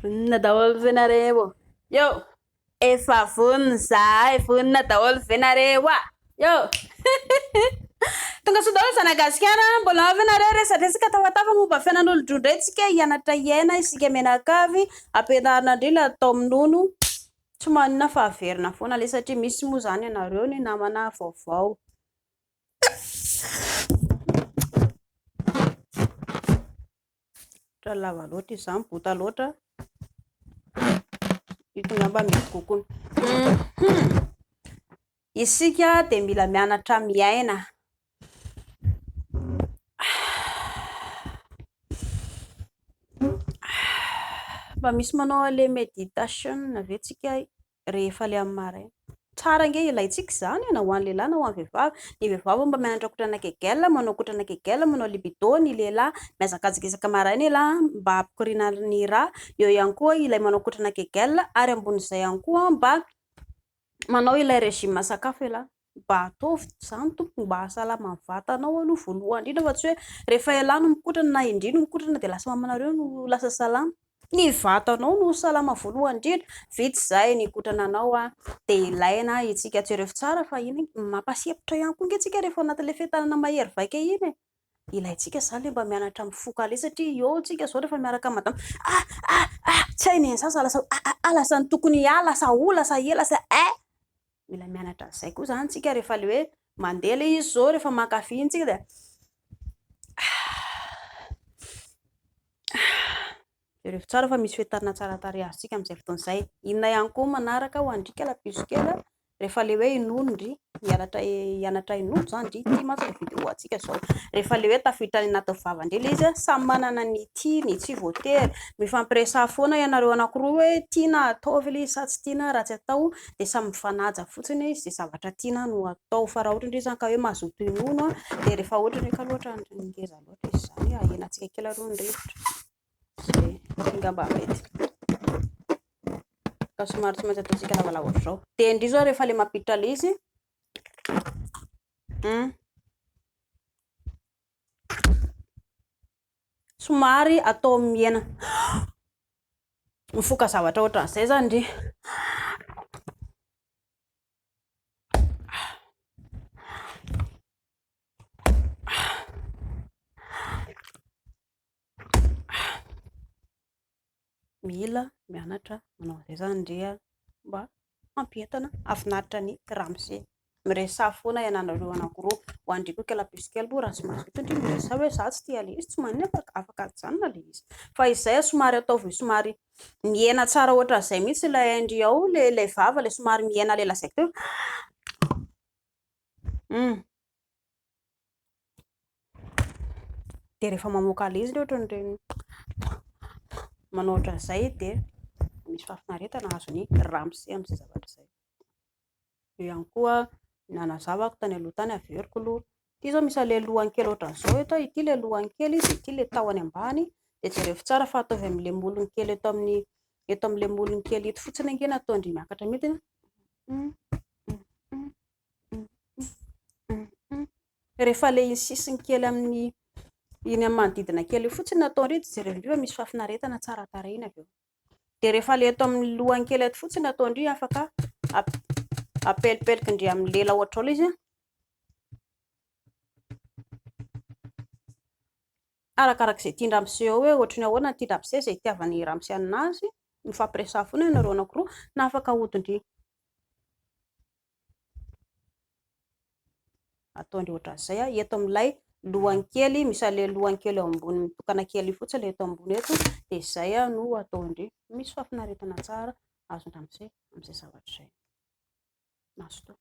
Vonona daholo ve nareo? Yo! Efa vonona izahay, vonona daholo ve nareo a? Yo! Tonga soa daholo zanagasikara, mbola ao ve nareo resadresaka tafatafa momba fiainan'olon-droa indray tsika hianatra hiaina isika mianakavy, ampianarina indrindra ilay atao minono, tsy maninona fa averina foana ilay satria misy moa izany ianareo ny namana vaovao. Ohatran'ny lava loatra izy izany, bota loatra. Ito angamba mety kokoa. Isika dia mila mianatra miaina. Mba misy manao an'ilay méditation ve tsika rehefa ilay amin'ny maraina? Tsara ange ilaintsika izany e, na ho an'ny lehilahy na ho an'ny vehivavy. Ny vehivavy mba mianatra kotrana kegel, manao kotrana kegel, manao libido. Ny lehilahy mihazakazaka isaka maraina ialahy mba hampikoriana ny rà. Eo ihany koa ilay manao kotrana kegel ary ambonin'izay ihany koa mba manao ilay régime sakafo ialahy. Mba ataovy izany tompoko mba hahasalama ny vatanao aloha voalohany indrindra fa tsy hoe rehefa ialahy no mikotrana na indry no mikotrana dia lasa mamanareo no lasa salama. Ny vatanao no salama voalohany indrindra. Vita izay ny hikotrana anao dia ilaina isika jereo tsara fa iny mampasepotra ihany koa ange isika rehefa ao anatin'ilay fientanana mahery vaika iny e. Ilaintsika izany ilay mba mianatra mifoka aleha satria eo tsika izao rehefa miaraka amin'ny madama ah ah ah tsy hay ny sasa lasa ah ah ah lasa ny tokony ah lasa o lasa e lasa eh. Mila mianatra an'izay koa izany tsika rehefa ilay hoe mandeha ilay izy izao rehefa mankafy iny tsika dia Jereo tsara fa misy fientanana tsara tarehy azontsika amin'izay fotoana izay. Inona ihany koa manaraka ho an-dry kalapiso kely a, rehefa ilay hoe hinono ndry, hianatra hianatra hinono izany ndry, ity mantsy ilay vidéo antsika izao. Rehefa ilay hoe tafiditra any anatin'ny vavan-dry ilay izy a, samy manana ny tiany, tsy voatery. Mifampiresaha foana ianareo anankiroa hoe tiana ataovy ilay izy sa tsy tiana, raha tsy atao dia samy mifanaja fotsiny izay zavatra tiana no atao. Fa raha ohatra ndry izany ka hoe mazoto hinono dia rehefa ohatra hoe kaloha ohatran'ny ngeza loatra izy izany, ahenantsika kely aloha ny rivotra. Izay angamba mety. Fa somary tsy maintsy ataontsika lavalava ohatr'izao. Dia ndry izao rehefa ilay mampiditra ilay izy. Somary atao mihena. Mifoka zavatra ohatran'izay izany ndry. Mila mianatra manao an'izay izany ndry a, mba hampientana hahafinaritra ny ramose. Miresaha foana ianareo anankiroa. Ho an-dry koa kely kely moa raha tsy mazoto ndry miresaha hoe izaho tsy tia an'ilay izy, tsy maninona fa afaka ajanona ilay izy. Fa izay somary ataovy somary mihena tsara ohatran'izay mihitsy ilay hain-dry ao, ilay vava ilay somary mihena ilay lazaiko teo. Dia rehefa mamoaka an'ilay izy ohatran'ireny manao ohatran'izay dia misy fahafinaretana azon'ny ramose amin'izay zavatra izay. Eo ihany koa nanazavako tany aloha tany, averiko aloha. Ity izao misy an'ilay lohany kely ohatran'izao eto, ity ilay lohany kely dia ity ilay tahony ambany. Dia jereo tsara fa ataovy amin'ilay molony kely eto amin'ny eto amin'ilay molony kely ito fotsiny ange no ataon-dry miakatra mihitsy. Rehefa ilay iny sisiny kely amin'ny iny amin'ny manodidina kely io fotsiny no ataon-dry dia jereo indray fa misy fahafinaretana tsara tarehy iny avy eo. Dia rehefa ilay eto amin'ny lohany kely eto fotsiny no ataon-dry afaka apelipelikin-dry amin'ny lela ohatr'izao ilay izy. Arakaraka izay tian-dramose eo hoe ohatry ny ahoana ny tian-dramose, izay itiavan'i ramose an'azy, mifampiresaha foana ianareo anankiroa na afaka ahodin-dry. Ataon-dry ohatran'izay, eto amin'ilay lohany kely, misy an'ilay lohany kely eo ambony mitokana kely io fotsiny ilay eto ambony eto, dia izay no ataon-dry. Misy fahafinaretana tsara azon-dramose amin'izay zavatra izay. Mazotoa.